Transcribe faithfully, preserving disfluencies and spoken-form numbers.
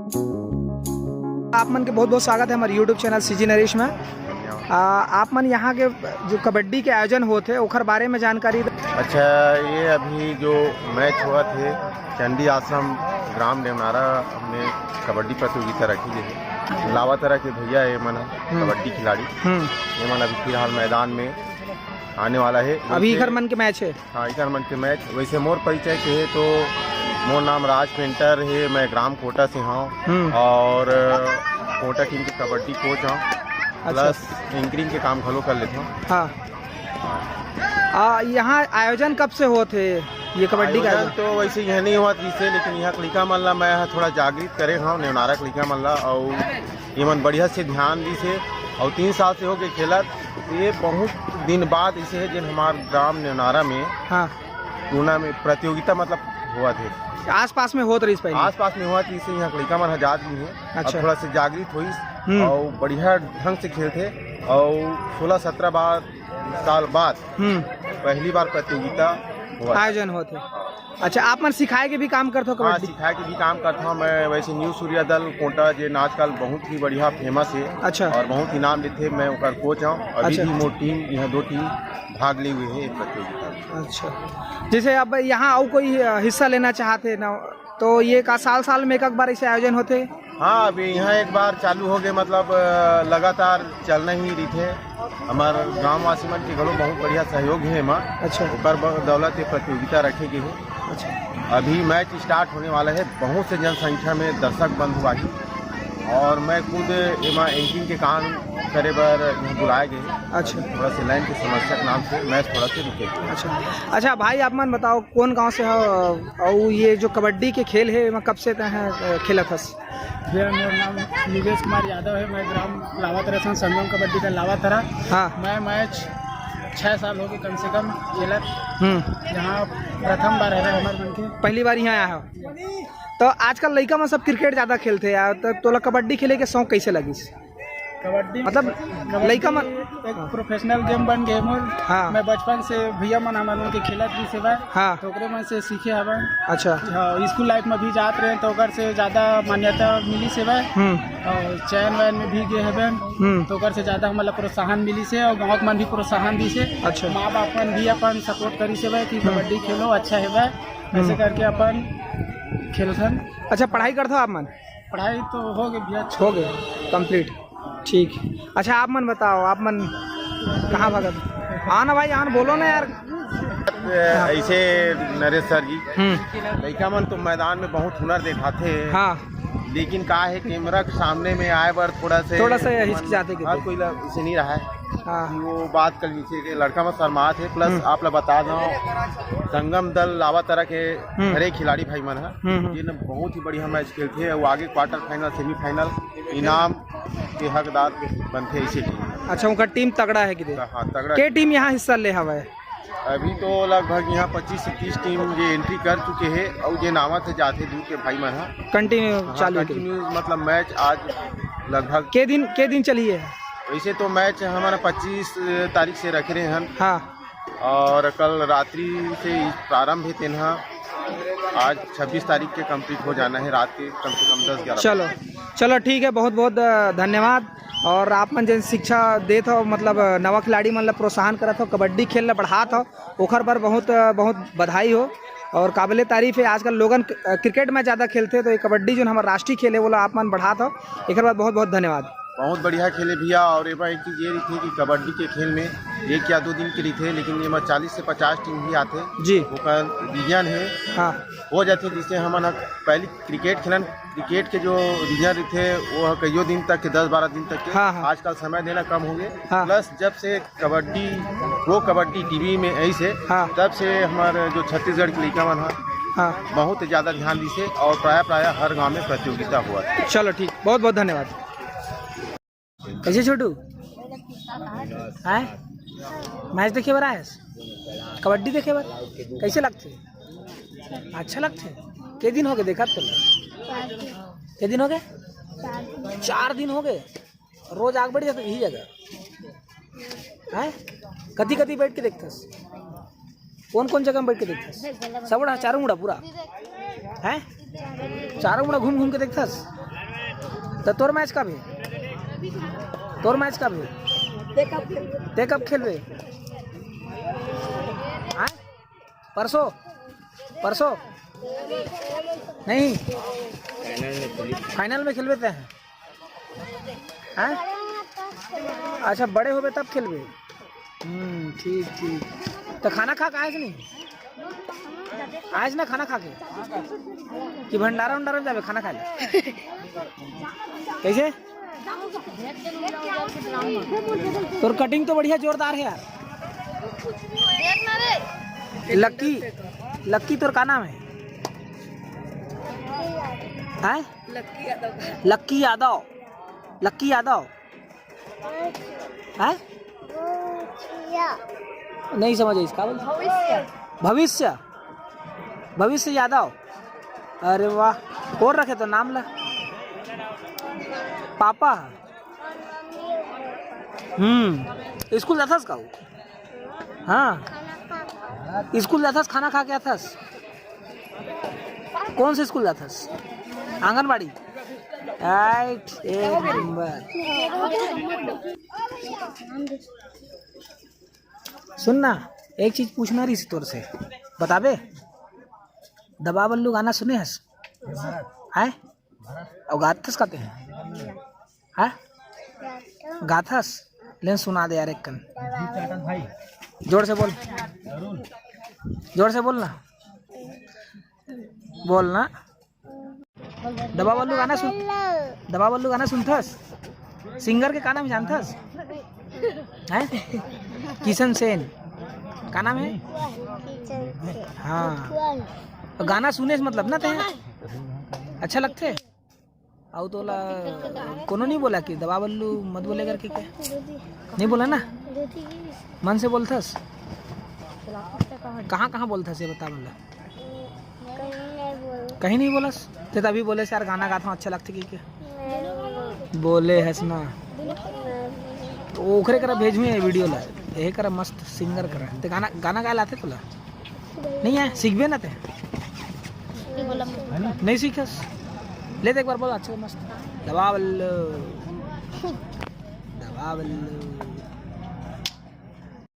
आप मन के बहुत बहुत स्वागत है हमारे YouTube चैनल सीजी नरेश में। आ, आप मन यहाँ के जो कबड्डी के आयोजन होत हे, ओखर बारे में जानकारी द- अच्छा, ये अभी जो मैच होवत हे चंडी आश्रम ग्राम नेवनारा में कबड्डी प्रतियोगिता रखी गई है। लावा तरह के भैया ये मन ह, हम्म। कबड्डी खिलाड़ी, हम्म। ये मन अभी फिलहाल मैदान में आने वाला है। अभी वैसे इखर मन के मैच है? हाँ, इखर मन के मैच। वैसे मोर परिचय के है तो मोर नाम राज पेंटर है, मैं ग्राम कोटा से हूँ हम्म। और कोटा टीम के कबड्डी कोच हूँ, अच्छा। प्लस एंकरिंग के काम घलो कर लेता हूँ। हाँ। आ, यहाँ आयोजन कब से होत हे ये कबड्डी का आयोजन आयोजन? तो वैसे यह नहीं हुआ इससे, लेकिन यहाँ के लइका मन ला मैं ह थोड़ा जागृत करे हूँ, नेवनारा के लइका मन ला, और ये मन बढ़िया से ध्यान दी से, और तीन साल से हो गए खेलत। ये बहुत दिन बाद इसे है जिन हमार ग्राम नेवनारा में हाँ। टूर्नामेंट प्रतियोगिता मतलब हुआ थे। आसपास में होत रहीस पहले? आसपास में हुआ थी, इसे यहाँ के लइका मन ह जात भी है। अच्छा। अब थोड़ा से जागृत होइस हम्म। और बढ़िया ढंग से खेलते और सोलह सत्रह बार साल बाद हम्म। पहली बार प्रतियोगिता हुआ। आयोजन होत हे। अच्छा, आप मन सिखाए के भी काम करथो हाँ, कबड्डी? सिखाए के भी काम करता हूँ मैं। वैसे न्यू सूर्या दल कोटा जे आजकल बहुत ही बढ़िया फेमस है अच्छा। और बहुत इनाम लेते, मैं ओकर कोच हूँ। अभी अच्छा। भी मोर टीम, यहाँ दो टीम भाग ली हुई है एक प्रतियोगिता में। अच्छा, जैसे अब यहाँ और कोई अ, हिस्सा लेना चाहते ना, तो ये का साल साल में एक एक बार ऐसे आयोजन होते? हाँ, अभी यहाँ एक बार चालू हो गए, मतलब अ, लगातार चलना ही रहिथे। हमार गांव वासी मन के घलो बहुत बढ़िया सहयोग है एमा। अच्छा। ओकर ब-, दौलत ये प्रतियोगिता रखे गए है। अच्छा। अभी मैच स्टार्ट होने वाला है, बहुत से जनसंख्या में दर्शक बंधु आही और मैं खुद एमा एंकरिंग के काम करे बर यहाँ बुलाए गए हैं। अच्छा। थोड़ा से लाइन की समस्या के नाम से मैच थोड़ा से रुके हुए हैं। अच्छा, अच्छा भाई, आप मन बताओ, कौन गांव से हो और ये जो कबड्डी के खेल है, एमा कब से तय है, अ, खेलत हस? भैया, मेरा नाम योगेश कुमार यादव है। मैं ग्राम लावातरा से, संगम कबड्डी का लावातरा। हाँ। मैं मैच छः साल हो गए कम से कम खेलत। हम्म। यहाँ प्रथम बार है हमारे मन के। पहली बार यहाँ आया हो? तो आजकल लइका मन सब क्रिकेट ज़्यादा खेलते यार, तो तोला कबड्डी खेले के शौक कैसे लगिस? कबड्डी मतलब, कबड्डी लइका मन एक प्रोफेशनल गेम बन गए मोर। हाँ। मैं बचपन से भैया मन हमन के खेलत भी से बा। हाँ। तो ओकरे मन से सीखे हवन। अच्छा। हाँ, स्कूल लाइफ में भी जात रहे तो ओकर से ज़्यादा मान्यता मिली से बा। हम्म। और चयन वयन में भी गए हवन। हम्म। तो ओकर से ज़्यादा हमन ला प्रोत्साहन मिली से और गाँव के मन भी प्रोत्साहन दी से। अच्छा। माँ बाप मन भी अपन सपोर्ट करी से बा कि हम्म। कबड्डी खेलो, अच्छा है बा। ऐसे हम्म। करके अपन खेलथन। अच्छा, पढ़ाई करथो आप मन? पढ़ाई तो हो गई भैया। हो गए कंप्लीट। ठीक। अच्छा, आप मन बताओ, आप मन कहाँ भागत? हाँ ना भाई, हाँ, बोलो ना यार। ऐसे नरेश सर जी, हम्म। लइका मन तो मैदान में बहुत हुनर दिखाते हैं। हाँ। लेकिन का है, कैमरा के सामने में आए बर थोड़ा से थोड़ा सा मन हिचकिचाते हर किते। कोई ला इसे नहीं रहा है हाँ। कि वो बात कर लीजिए कि लड़का मन शर्मात है। प्लस हम्म। आप ला बता दो, संगम दल लावातरा के हम्म। हरे खिलाड़ी भाई मन है, हम्म, हम्म। ये न बहुत ही बढ़िया मैच खेलते हैं। वो आगे क्वार्टर फाइनल, सेमीफाइनल, इनाम के हकदार बनते हैं इसी टीम। अच्छा, उनका टीम तगड़ा है किते? हाँ, तगड़ा। के टीम यहाँ हिस्सा ले हवा है? अभी तो लगभग यहाँ पच्चीस से तीस टीम ये एंट्री कर चुके हैं और ये नावा से जाते दूर के भाई मन है। कंटिन्यू हाँ, चालू है। कंटिन्यू मतलब मैच आज लगभग के दिन, के दिन चली है? वैसे तो मैच हमारा पच्चीस तारीख से रख रहे हैं। हाँ। और कल रात्रि से प्रारंभ है तेनहा। आज छब्बीस तारीख के कंप्लीट हो जाना है, रात के कम से कम दस ग्यारह। चलो, चलो, ठीक है, बहुत बहुत, अ, धन्यवाद। और आप मन जन शिक्षा देत हो, मतलब, अ, नवा खिलाड़ी मन ला प्रोत्साहन करत हो, कबड्डी खेल ला बढ़ात हो, ओखर बर बहुत, अ, बहुत बधाई हो और काबिले तारीफ है। आजकल लोगन क-, अ, क्रिकेट में ज़्यादा खेलते, तो ये कबड्डी जो हमारा राष्ट्रीय खेल है, वो ला आप मन बढ़ात हो, एकर बर बहुत बहुत धन्यवाद। बहुत बढ़िया खेले भैया। और एमा एक चीज ये रहिथे कि कबड्डी के खेल में एक या दो दिन के रहिथे, लेकिन एमा चालीस से पचास टीम भी आथे। जी। ओकर रीजन है। हाँ। हो जाथे, जिससे हमन ह पहली क्रिकेट खेलन, क्रिकेट के जो रीजन रहिथे वो ह कइयो दिन तक के, दस बारह दिन तक के। हाँ, हाँ। आजकल समय देना कम हो गए। हाँ। प्लस जब से कबड्डी, प्रो कबड्डी टीवी में ऐसे, हाँ। तब से हमारे जो छत्तीसगढ़ के लइका मन ह हाँ। बहुत ज्यादा ध्यान दिसे और प्राय प्राय हर गांव में प्रतियोगिता हुआ है। चलो ठीक, बहुत बहुत धन्यवाद। कैसे छोटू? हैं? मैच देखे बर आयस? कबड्डी देखे बर? कैसे लगथे? अच्छा लगथे? के दिन हो गए देखा तो? के दिन हो गए? चार दिन हो गए। रोज आग बढ़ जाता यही जगह? हैं? कति कति बैठ के देखथस? कौन कौन जगह में बैठ के देखथस? सब उड़ा, चारों मुड़ा पूरा? हैं? चारों मुड़ा घूम घूम के देखथस? तो तोर मैच कब हे? तोर मैच कब हे? ते कब खेलबे? आय? परसों? परसों? नहीं, फाइनल में खेलबे ते हैं? हैं? अच्छा, बड़े होबे तब खेलबे। हम्म, ठीक ठीक। तो खाना खा के आयस नहीं? आयस ना खाना खा के कि भंडारा उंडारा में जाबे खाना खाए ले? कैसे? तोर कटिंग तो बढ़िया जोरदार है यार। लक्की, लक्की तोर का नाम है? हैं? लक्की यादव। लक्की यादव। हैं? नहीं समझ इसका बोल। भविष्य। भविष्य यादव। अरे वाह, और रखे तो नाम ला। पापा। हम्म। स्कूल जाथस का? हाँ। स्कूल जाथस, खाना खा के आथस? कौन से स्कूल जाथस? आंगनबाड़ी। राइट, एक नंबर। सुन ना, एक चीज पूछना रही तोर से, बताबे? दबा बल्लू गाना सुने हस? हैं? अउ गाथस काते हैं? हैं? गाथस? लेन सुना दे यार एक कन। जोर से बोल। जोर से बोल ना। बोल ना। दबा बल्लू गाना सुन, दबा बल्लू गाना सुनथस? सिंगर के का नाम जानथस? हैं? किशन सेन। का नाम है? हाँ। तो गाना सुने से मतलब ना ते? अच्छा लगथे? अउ तोला कोनो नहीं बोला कि दबा बल्लू मत बोले करके क्या? नहीं बोला ना? मन से बोलथस? कहाँ कहाँ बोलथस ये बता मोला। कहीं नहीं बोलस? ते तभी बोले यार गाना गाता हूँ अच्छा लगथे कि क्या? बोले हस ना। तो ओकरे करा भेजहूँ ये वीडियो ला। ये करा मस्त सिंगर करा। ते गाना, गाना गाए लाथे तोला? नहीं है, सीखबे ना ते। नहीं सीखस? ले दे एक बार बोल अच्छा मस्त। दबा बल्लू। दबा बल्लू।